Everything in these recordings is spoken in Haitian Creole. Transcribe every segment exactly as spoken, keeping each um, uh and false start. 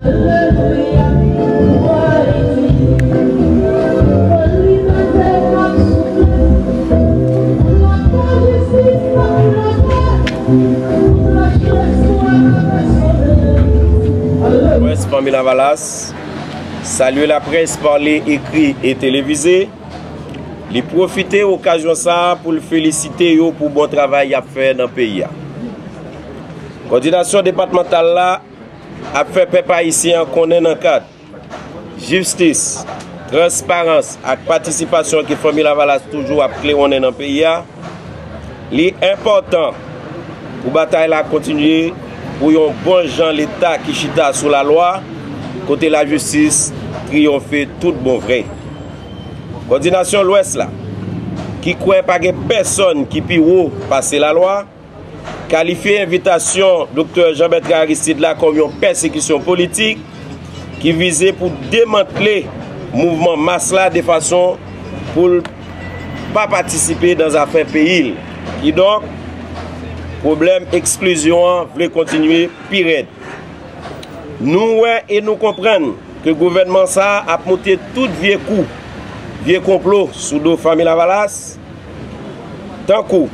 Près Fanmi Lavalas, salye laprès pale, ekri e televize. Li pwofite okazyon sa a pou l felisite yo pou bon travay y ap fè nan peyi a. Kòdinasyon depatmantal la ap fè pèp ayisyen an konnen nan kad jistis, transparans ak patisipasyon ke Fanmi Lavalas toujou ap klewonnen nan peyi a, li enpòtan pou batay la kontinye pou yon bon jan Leta ki chita sou lalwa, kote lajistis triyonfe tout bon vre. Kòdinasyon Lwès la, ki kwè pa gen pèsonn ki pi wo pase lalwa, kalifye envitasyon Doktè Jean Bertrand Aristide la kòm yon pèsekisyon politik ki vize pou demantle mouvman mas la de fason pou l pa patisipe nan zafè peyi l. Kidonk, pwoblèm eksklizyon an vle kontinye pi rèd. Nou wè e nou konprann ke gouvènman sa a ap moute tout vye kou, vye konplo sou do Fanmi Lavalas, tankou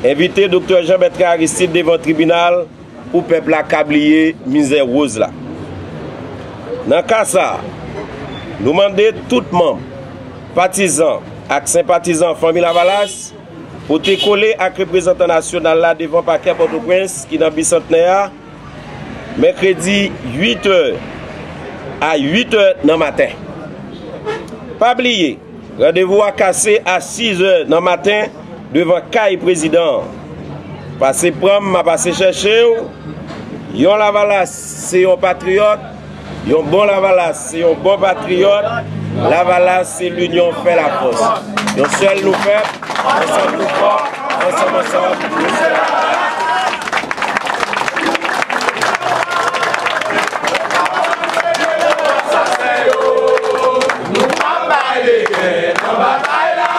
envite Doktè Jean Bertrand Aristide devan tribinal pou pèp la ka bliye mizè woz la. Nan ka sa a, nou mande tout manm, patizan ak senpatizan Fanmi Lavalas pote kole ak reprezantan nasyonal la devan pakè Pòtoprens ki nan Bisantnè a, mèkredi uit è a uit è nan maten. Pa bliye, randevou a kase a sis è nan maten devan kay prezidan an. Pase pran m, m a pase chèche w. Yon Lavalas se yon patriyòt, yon bon Lavalas se yon bon patriyòt. Lavalas se linyon fè lafòs. Yon sèl nou fèb, ansanm nou fò, ansanm, ansanm nou fè. Nou pa bay de kè nan batay la,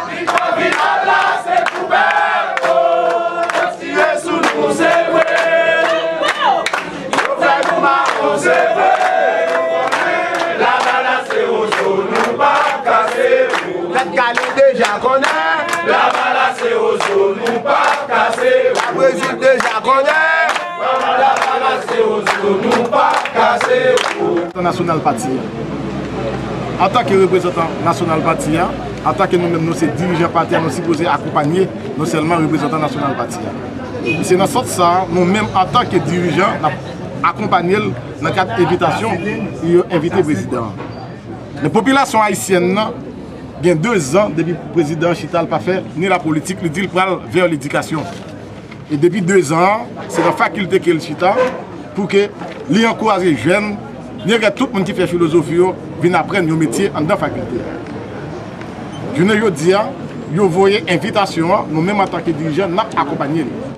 viktwa final la se pou pèp. Yo tire sou nou, se vre. Yo fè nou mawon, se vre. Lavalas se Wozo, nou p ap kase ou. Tèt kale deja konnen. Lavalas se Wozo, nou p ap kase ou. Laprezid deja konnen. Lavalas se Wozo, nou p ap kase ou. Nasyonal pati a. Antanke reprezantan nasyonal pati a, antanke nou menm nou se dirijan pati a, nou sipoze akonpanye non sèlman reprezantan nasyonal pati a. Se nan sans sa a, nou menm antanke dirijan, n ap akonpanye l nan kad envitasyon pou yo envite prezidan an. Men popilasyon ayisyèn nan gen de zan depi prezidan an chita, l pa fè ni lapolitik, li di l pral vè ledikasyon. E depi de zan an, se nan fakilte ke l chita pou ke li ankouraje jèn, li ankouraje tout moun ki fè filozofi yo vin aprann yon metye anndan fakilte a. Jounen jodi a, yo voye envitasyon an, nou menm antanke dirijan, n ap akonpanye l.